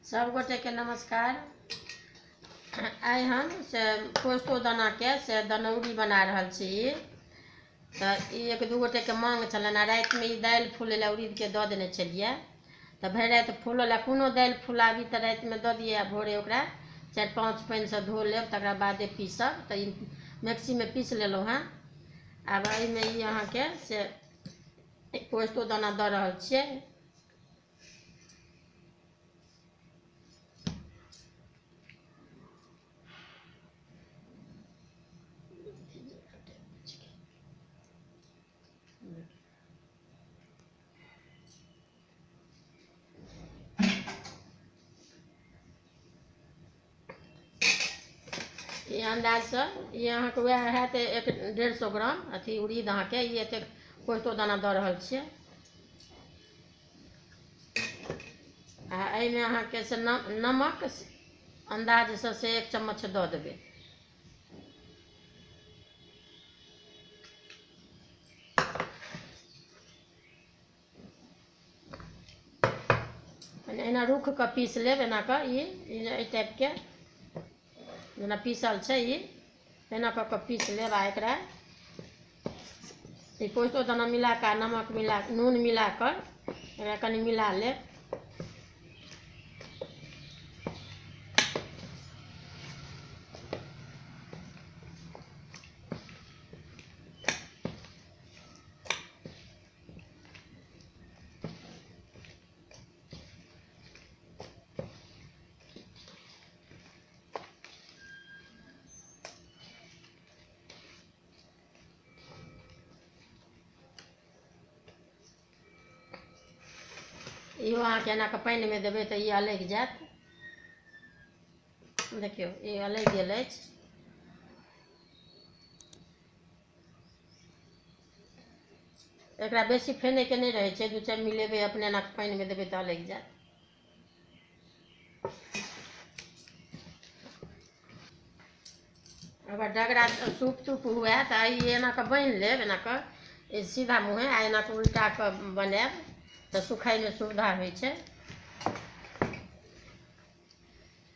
सब गोटे के नमस्कार। आइ हम से पोस्तो दाना के से दनौरी बना रहल छी। तो एक दू गोटे के मांग छलनि। रातिमे ई दालि फूलै लए उड़ीद के दऽ देने छलियै, तऽ भरि राति फूलल। कोनो दालि फुलाबी तऽ रातिमे दऽ दियै, आ भोरे ओकरा 4-5 पानिसँ धो लेब, तकरा बादे पीसब। तऽ ई मिक्सीमे पीस लेलहुँ हँ। आब एहिमे ई अहाँके से पोस्तो दाना दऽ रहल छियै। ई अन्दाजसँ ई अहाँके वएह हैत 150 ग्राम अथी उड़ीद अहाँके ई एतेक पोस्तो दाना दऽ रहल छियै। आ एहिमे अहाँके से नमक अन्दाजसँ से 1 चम्मच दऽ देबै। एना रुख कऽ पीस लेब, एना कऽ ई एहि टाइपके जेना पीसल छै ई एना कऽ कऽ पीस लेब। आ एकरा ई पोस्तो दाना मिला कऽ नमक मिला नून मिला कऽ एकरा कनि मिला लेब। इहो अहाँके एना कऽ पानिमे देबै तऽ ई अलगि जायत। देखियौ ई अलगि गेल अछि। एकरा बेसी फेनैके नहि रहै छै, 2-4 मिलेबै अपने एना कऽ पानिमे देबै तऽ अलगि जायत। अगर डगरा सूप तूप हुए तऽ ई एना कऽ बान्हि लेब, एना कऽ सीधा मुँहे, आ एना कऽ उल्टा कऽ बनायब तऽ सुखाइमे सुविधा होइ छै।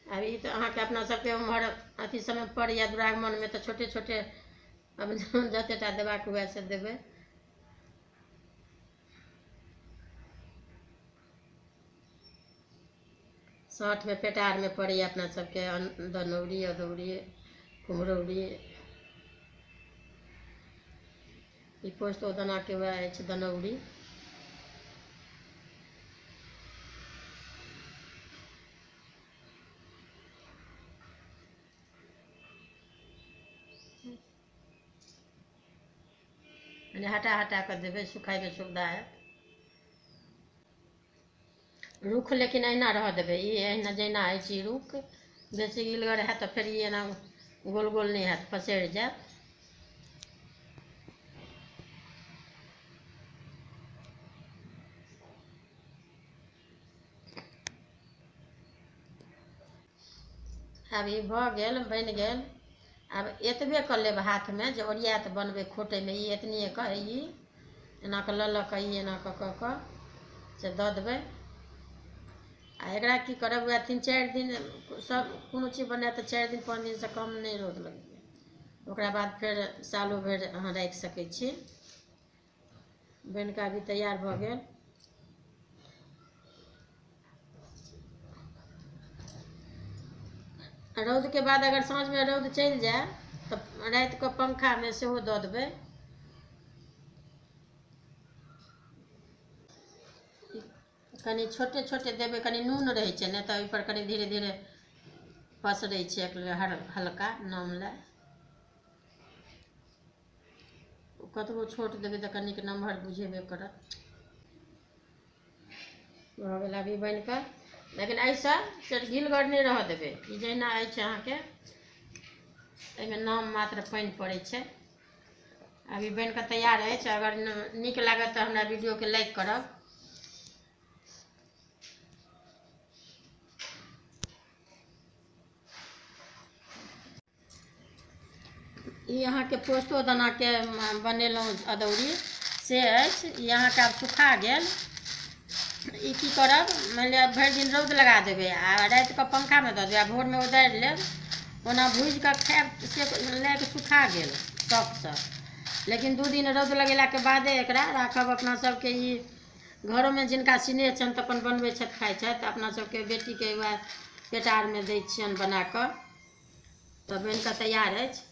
आब ई तऽ अहाँके अपना सबके उम्हर अथी समय पड़ैए दुरागमनमे, तऽ छोटे छोटे अब जतेटा देबाक हुए से देबै। साँठमे पेटारमे पड़ैए अपना सबके दनौरी अदौरी कुम्हरौरी। ई पोस्तो दानाके वएह अछि दनौरी। हटा हटा कऽ देबै, सुखाइमे सुविधा हैत। रुख लेकिन अहिना रहऽ देबै, ई अहिना जहिना अछि ई रुख। बेसी गिलगर हैत तऽ फेर ई एना गोल गोल नहि हैत, पसरि जायत। आब ई भऽ गेल, बनि गेल। आब एतबे कऽ लेब हाथमे जे ओरियात बनबै खोटैमे, ई एतनिए कऽ ई एना कऽ लऽ लऽ कऽ ई एना कऽ कऽ कऽ से दऽ देबै। आ एकरा की करब, वएह 3-4 दिन सब कोनो चीज बनायब तऽ 4 दिन 5 दिनसँ कम नहि रौद लगबै। ओकरा बाद फेर सालो भरि अहाँ राखि सकै छी। बनि कऽ अभी तैयार भऽ गेल। रौदके बाद अगर साँझमे रौद चलि जाय तऽ रातिके पंखामे सेहो दऽ देबै। कनि छोटे छोटे देबै, कनि नून रहै छै ने, तऽ ओहिपर कनि धीरे धीरे पसरै छै हल्का नाम लए। कतबो छोट देबै तऽ कनिक नमहर बुझेबे करत। भऽ गेल अभी बनि कऽ। लेकिन एहिसँ से घिलगर नहि रहऽ देबै, ई जहिना अछि अहाँके एहिमे नाम मात्र पानि पड़ै छै। अभी बनि कऽ तैयार अछि। अगर नीक लागत तऽ हमरा वीडियोके लाइक करब। ई अहाँके पोस्तो दानाके बनेलहुँ अदौरी से अछि। ई अहाँके आब सुखा गेल। ई की करब, मानि लिअ भरि दिन रौद लगा देबै आ रातिके पंखामे दऽ देबै आ भोरमे उतारि लेब। ओना भूजि कऽ खायब से लागि सुखा गेल शौकसँ, लेकिन 2 दिन रौद लगेलाके बादे एकरा राखब। अपना सबके ई घरोमे जिनका सिनेह छनि तऽ अपन बनबै छथि, खाइ छथि। अपना सबके बेटीके वएह पेटारमे दै छियनि बनाकऽ। तऽ बनिकऽ तैयार अछि।